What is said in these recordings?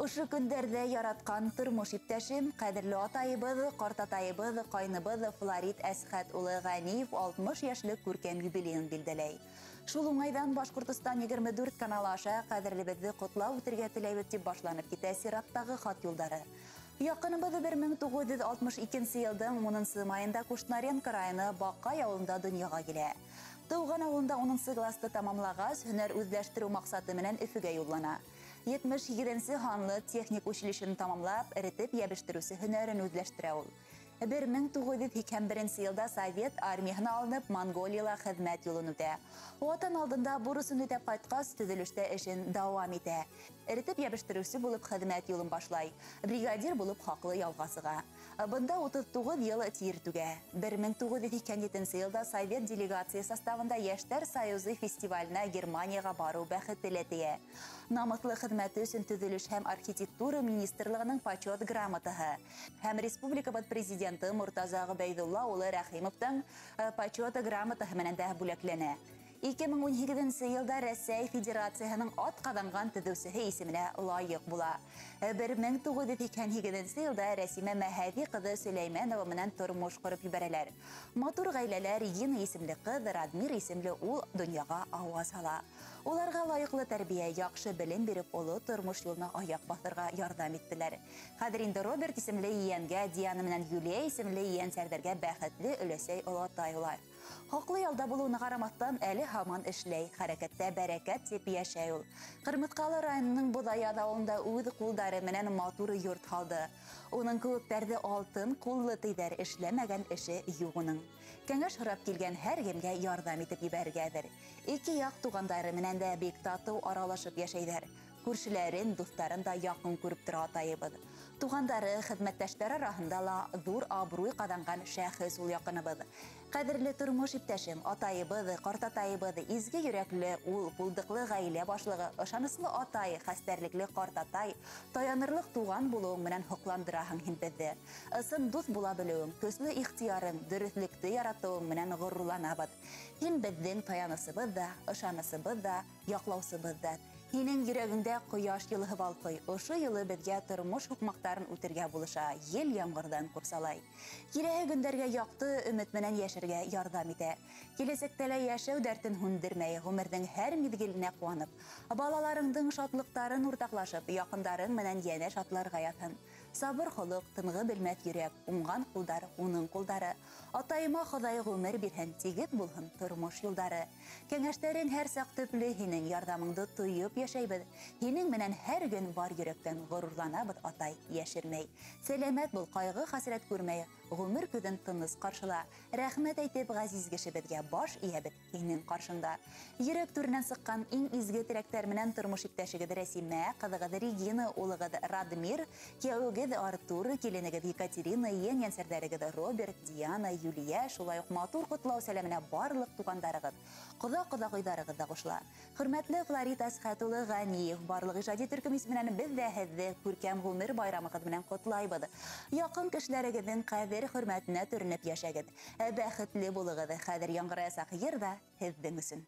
Ошо көндәрҙә яратҡан тормош иптәшем, ҡәҙерле атайыбыҙ, ҡартатайыбыҙ, ҡайныбыҙ Флорид Әсхәт улы Ғәниев 60 йәшлек күркәм юбилейын билдәләй. Шул уңайҙан Башҡортостан 24 каналы аша ҡәҙерлебеҙҙе ҡотлау үтергә теләйбеҙ тип башланып китә сираттағы хат юлдары. Яҡыныбыҙ 1962 йылдың 10 майында Кушнаренко районы Баҡай ауылында донъяға килә. Тыуған ауылында 10 класты тамамлағас, һөнәр үҙләштереү маҡсаты менән Өфөгә юллана. 78-нсе һанлы техник училищены тамамлап, эретеп йәбештереүсе һөнәрен үҙләштерә ул. 1981 йылда Совет армияһына алынып, Монголияла хеҙмәт юлын үтә. Ватан алдында бурысын үтәп ҡайтҡас, төҙөлөштә эшен дауам итә. Эретеп йәбештереүсе булып хеҙмәт юлын башлай. Бригадир булып хаҡлы ялға сыға. Бында 39 йыл тир түгә. 1987 йылда Совет делегация составында Йәштәр Союзы фестиваленә Германияға барыу бәхете лә тейә. Намыҫлы хеҙмәте өсөн төҙөлөш һәм архитектура министрлығының почет грамотаһы һәм республикабыҙ президенты Муртаза Ғөбәйҙулла улы Рәхимовтың почет грамотаһы менән дә бүләкләнә. 2018 йылда Рәсәй Федерацияһының атҡаҙанған төҙөүсеһе исеменә лайыҡ була. 1988 йылда Рәсимә Мәһәви ҡыҙы Сөләймәнова менән тормош ҡороп ебәрәләр. Матур ғаиләлә Регина исемле ҡыҙ, Радмир исемле ул донъяға ауаз һала. Уларға лайыҡлы тәрбиә, яҡшы белем биреп, оло тормош юлына аяҡ баҫырға ярҙам иттеләр. Хәҙер инде Роберт исемле ейәнгә, Диана менән Юлия исемле ейәнсәрҙәргә бәхетле өләсәй олатай улар. Хаҡлы ялда булыуына ҡарамаҫтан, әле һаман эшләй, хәрәкәттә бәрәкәт тип йәшәй ул. Ҡырмыҫҡалы районының Боҙаяҙ ауылында үҙ ҡулдары менән матур йорт һалды. Уның кеүектәрҙе алтын ҡуллы тиҙәр, эшләмәгән эше юҡ уның. Кәңәш һорап килгән һәр кемгә ярҙам итеп ебәрергә әҙер. Ике яҡ туғандары менән дә бик татыу аралашып йәшәйҙәр. Күршеләрен, дуҫтарын да яҡын күреп тора атайыбыҙ. Туғандары, хеҙмәттәштәр араһында ла ҙур абруй ҡаҙанған шәхес ул яҡыныбыҙ. Ҡәҙерле тормош иптәшем, атайыбыҙ, ҡартатайыбыҙ, изге йөрәкле ул, булдыҡлы ғаилә башлығы, ышаныслы атай, хәстәрлекле ҡартатай, таянырлыҡ туған булыуың менән һоҡландыраһың һин беҙҙе. Ысын дуҫ була белеүең, көслө ихтыярың, дөрөҫлөктө яратыуың менән ғорурланабыҙ. Һин беҙҙең таянысыбыҙ ҙа, ышанысыбыҙ ҙа, яҡлаусыбыҙ ҙа. Һинең йөрәгеңдә ҡояш йылыһы балҡый. Ошо йылы беҙгә тормош һуҡмаҡтарын үтергә булыша, ел ямғырҙан ҡурсалай. Киләһе көндәргә яҡты өмөт менән йәшәргә ярҙам итә. Киләсәктә лә йәшәү дәртен һүндермәй, ғүмерҙең һәр миҙгеленә ҡыуанып, балаларыңдың шатлыҡтарын уртаҡлашып, яҡындарың менән йәнә шатларға яҙһын. Сабыр холоҡ, тынғы белмәҫ йөрәк, уңған ҡулдар, уның ҡулдары. Атайыма Хоҙай ғүмер бирһен, тигеҙ булһын тормош юлдары. Кәңәштәрең һәр саҡ төплө, һинең ярҙамыңды тойоп йәшәйбеҙ. Һинең менән һәр көн бар йөрәктән ғорурланабыҙ, атай, йәшермәй. Сәләмәт бул, ҡайғы хәсрәт күрмәй, ғүмер көҙөн тыныс ҡаршыла. Рәхмәт әйтеп ғәзиз кешебеҙгә баш эйәбеҙ һинең ҡаршыңда. Йөрәк түренән сыҡҡан иң изге теләктәр менән тормош иптәшегеҙ Рәсимә, ҡыҙығыҙ Регина, улығыҙ Радмир, кейәүегеҙ Артур, киленегеҙ Екатерина, ейәнсәрҙәрегеҙ Роберт, Диана, Юлия, шулай уҡ матур ҡотлау сәләменә барлыҡ туғандарығыҙ, ҡоҙа-ҡоҙағыйҙарығыҙ ҙа ҡушыла. Хөрмәтле Флорид Әсхәт улы Ғәниев, барлыҡ ижади төркөм исеменән беҙ ҙә һеҙҙе күркәм ғүмер байрамығыҙ менән ҡотлайбыҙ. Яҡын кешеләрегеҙҙең ҡәҙер хөрмәтенә төрөнөп йәшәгеҙ. Бәхетле булығыҙ. Хәҙер яңғыраясаҡ йыр ҙа һеҙҙең өсөн.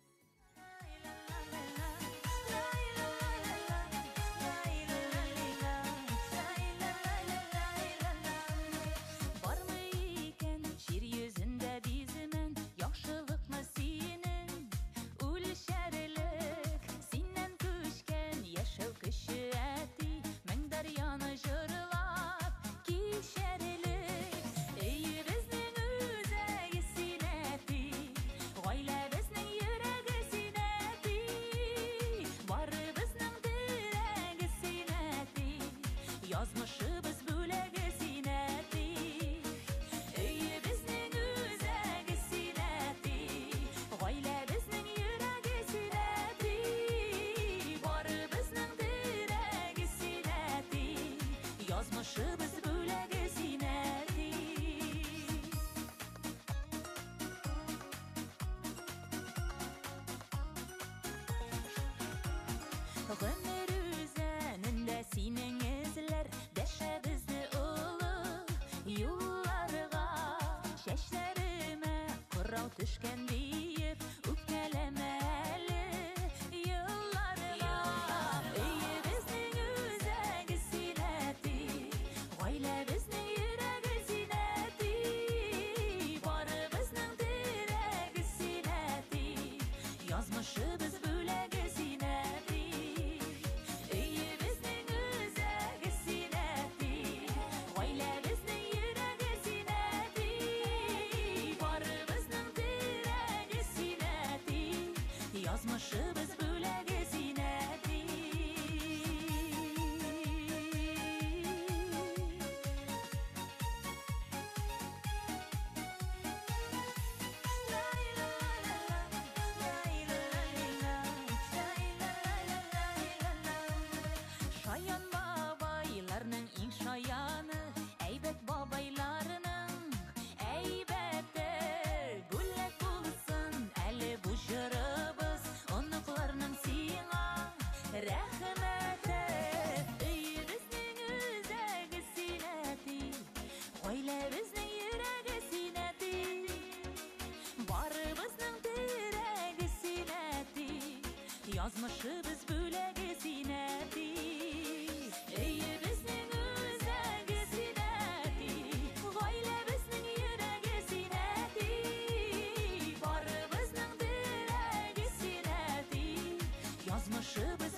Язмышыбыз бүләге син, әти. Өйебезнең үзәге син, әти. Ғаиләбезнең йөрәге син, әти. Барыбызның терәге син, әти. Язмышыбыз бүләге син, әти. Ғүмер үзәнендә синең эзләр дәшә безне оло юлларга. Чәчләремә ҡорау төшкән диеп үпкәләмә әле юлларга. Өйебезнең үзәге син. Бабайларның иң шаяны, әйбәт бабайларның әйбәте. Бүләк булсын әле бу җырыбыз, оныкларның сиңа рәхмәте. Өебезнең үзәге син, әти, гаиләбезнең йөрәге син, әти. Барыбызның терәге син, әти, язмышыбыз бүләге син, әти. Өебезнең үзәге син, әти, гаиләбезнең йөрәге син, әти. Барыбызның терәге син, әти, язмышыбыз